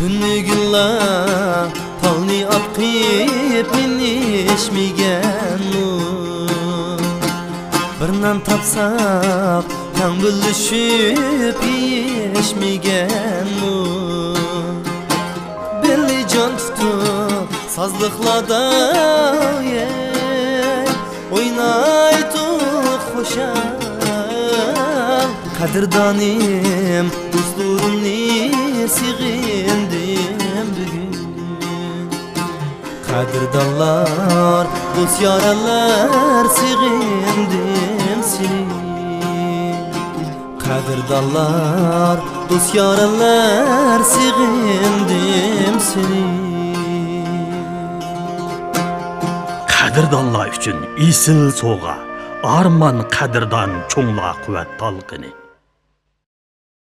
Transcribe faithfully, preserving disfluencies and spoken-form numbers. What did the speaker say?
تۈنۈگۈنلا پالنى ئاقىپ مېنى ئىچمىگەنمۇ؟ بىر نان تاپساق تەڭ بۆلۈشۈپ يېيىشمىگەنمۇ؟ بىللە جان تۇتۇپ سازلىقلاردا ئوينايتتۇق خۇشال. قەدىردانىم، دوستلىرىمنى سېغىندىم بۈگۈن. قەدىردانلار، دوست يارەنلەر، سېغىندىم سېنى. قەدىردانلار، دوست يارەنلەر، سېغىندىم سېنى. قەدىردانلار ئۈچۈن ئېسىل سوۋغا، ئارمان قەدىردان چوڭلار قۇۋۋەت تالقىنى.